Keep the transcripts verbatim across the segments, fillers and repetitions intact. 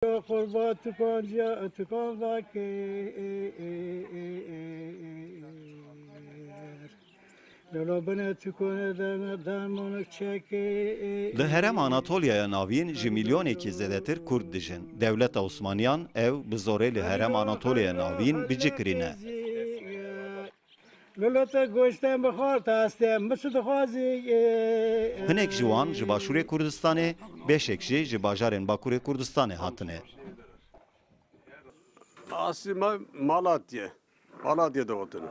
Qurba tukan ciya tukan vake. Lolo bine tukane de dermonik çeke. Li Herêma Anatoliyaya Navîn ji milyonekî zêdetir Kurd dijin. Dewleta Osmaniyan ew bi zorê li Herêma Anatoliyaya Navîn bi cih kirîne. Lolo te goştên bixwar, te hestê min çi dixwazî? Hinek ji wan ji Başûrê Kurdistanê, beşek jî ji bajarên Bakurê Kurdistanê hatine. Aslî me Malatya, Malatya de hatine.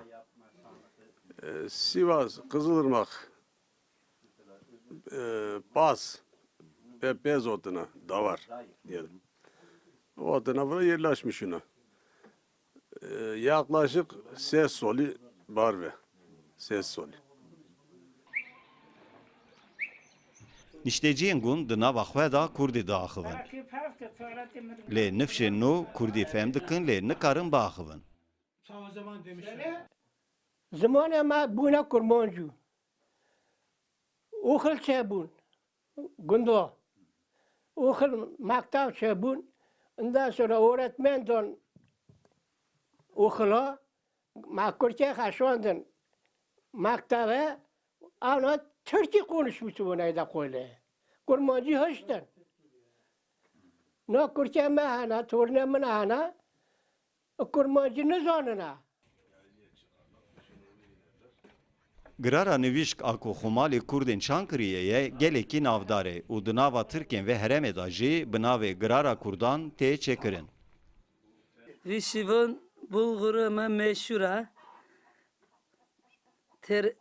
E, Sivas, Kızılırmak, e, Pas, pe, pez hatine, davar. Yani. Hatine buraya yerleşmişine. E, yaklaşık ses soli bar ve. Ses soli. Nişteciyên gund di nava xwe de kurdî diaxivin. Lê nifşên nû kurdî fehm dikin, lê nikarin biaxivin. Zimanê me bûne kurmancû. Oxil çêbûn, gundo. Oxil mektev çêbûn. Ondan sonra öğretmen don oxila. Me Kurtê xeşandin mekteve, ana Tirkî konuşmuştu bu neyde koyle. Kurmancî hiştin. Na Kurtê me hene, tornê min hene, Kurmancî nizanine. Girara nivîşk a ku xumalê kurdên Çankiriyê ye, gelekî navdar e û di nava tirkên vê herêmê de jî bi navê Girara Kurdan tê çêkirin. Vî şivan bulgurê me meşhur e. Ter-,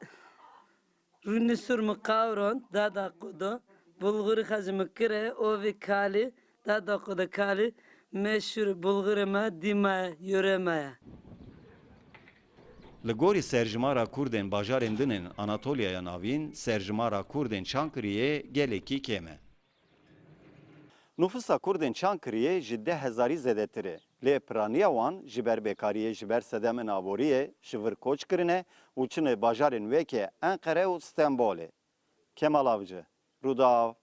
rûnî sur mi qawron, dada qudo. Bulgurî xezî mi kire, ovî kalî, dada qudo kalî. Meşhur bulgurê me dîma yore me ye. Li gorî serjimara kurdên bajarên din ên Anatoliyaya Navîn, serjimara kurdên Çankiriyê gelekî kêm e. Nûfisa kurdên Çankiriyê ji deh hezarî zêdetir e, lê piraniya wan ji ber bêkariyê, ji ber sedemên aboriyê ji vir koç kirine û çine bajarên weke Enqere û Stenbolê. Kemal Avcı, Rûdaw,